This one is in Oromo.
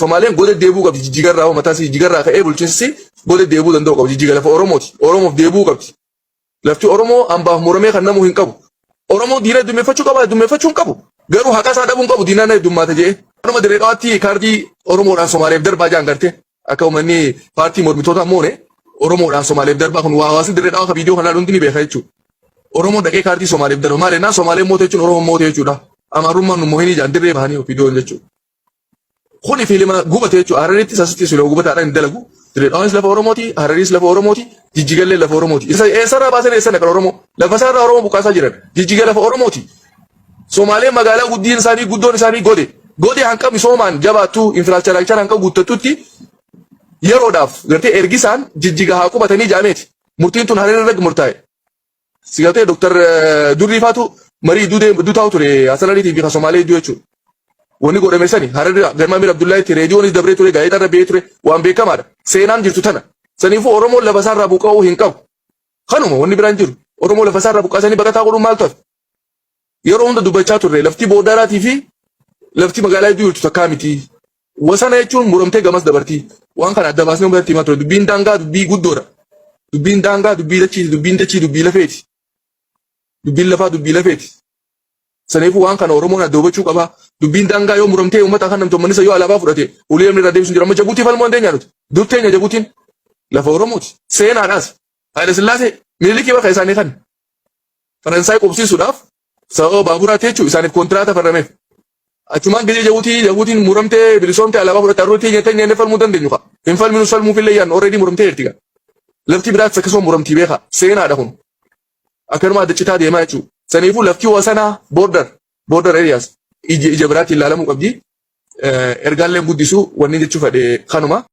Somaaleen goda deebi'uu qabdi Jijjigarraa mataa isii Jijjigarraa ka'ee bulchiinsi goda deebi'uu danda'u qabdi. Jijjiga lafa Oromooti. Oromoof deebi'uu qabdi. Lafti Oromoo hambaaf muramee kan namuu hin qabu. Oromoo diina heddummeeffachuu qaba heddummeeffachuu hin qabu. Garuu haqa isaa dhabuu hin qabu diinaan heddummaata jedhee. Kanuma Dirree Dhawaatti kaardii Oromoodhaan Somaaleef darbaa jaan gartee akka uummanni paartii mormitootaa moone Oromoodhaan Somaaleef darbaa kun waa hawaasni Dirree Dhawaa ka viidiyoo kanaa hundi ni beeka jechuudha. Oromoon dhaqee kaardii Somaaleef darba maal jennaan Somaaleen moote jechuun Oromoon moote jechuudha. Amaarummaan nu moohinii jaan dirree bahanii ofiidoon jechuudha. Kuni fiilima gubate jechuudha. Hararittis asittis fiilima gubataadhaan hin dalagu. Dirree Dhawaanis lafa Oromooti, Hararis lafa Oromooti, Jijjigallee lafa Oromooti. Isa eessarraa baasan eessa naqan Oromoo? Lafa isaarraa Oromoo buqqaasaa jiran. Jijjiga lafa Oromooti. Somaaleen magaalaa guddiin isaanii guddoon isaanii gode. Gode hanqa misoomaan jabaattu infiraastiraakchara hanqa guuttattutti yeroodhaaf gartee ergisaan Jijjiga haa qubatanii jaameeti. Murtiin tun Harar irra murtaa'e. Si galtee Dr. Durrii faatu marii idduu taa'u ture Hasan Aliitii fi kan Somaalee idduu jechuudha. Wanni godhame sani Harar galma Amir Abdullaahitti reediyoonis dabree ture gaazexaa irra ba'ee ture waan beekamaadha. Seenaan jirtu tana. Saniifuu Oromoon lafa isaarraa buqqa'uu hin qabu. Kanuma wanni biraan jiru. Oromoo lafa isaarraa buqqaasanii baqataa godhuun maaltu hafe? Yeroo hunda dubbachaa turre lafti boodaraatii fi lafti magaalaa hedduu jirtu takkaa miti. Wasana jechuun muramtee gamas dabarti. Waan kana adda baasnee uummatatti himaa ture. Dubbiin daangaa dubbii guddoodha. Dubbiin daangaa dubbii dachiiti. Dubbiin dachii dubbii lafeeti. Dubbiin lafaa dubbii lafeeti. Saniifuu waan kana Oromoon adda hubachuu qaba. Dubbiin daangaa yoo muramtee uummata kan namti uummanni isa yoo alaabaa fudhate ulee namni irraa deebisu hin jiru. Amma Jabuutii falmuu dandeenya nuti. Dur teenya Jabuutiin lafa Oromooti. Seenaadhaas. Haayile Sillaasee Minilikii bakka isaanii kan. Faransaay qubsiisuudhaaf sababa baaburaatti jechuun isaaniif kontiraata farrameef. Achumaan gizee Jabuutii Jabuutiin muramtee bilisoomtee alaabaa fudhatte har'oo teenya teenya inni falmuu dandeenyu kaa. Hin falminu falmuuf illee yaadnu already muramtee jirti kaa. Lafti biraattis akkasuma muramtii beekaa. Seenaadha kun. Akkanuma adda citaa deemaa jechuudha. Saniifuu lafti wasanaa border areas ija ija biraatti ilaalamuu qabdi. Ergaalleen guddisu wanni jechuu fedhe kanuma.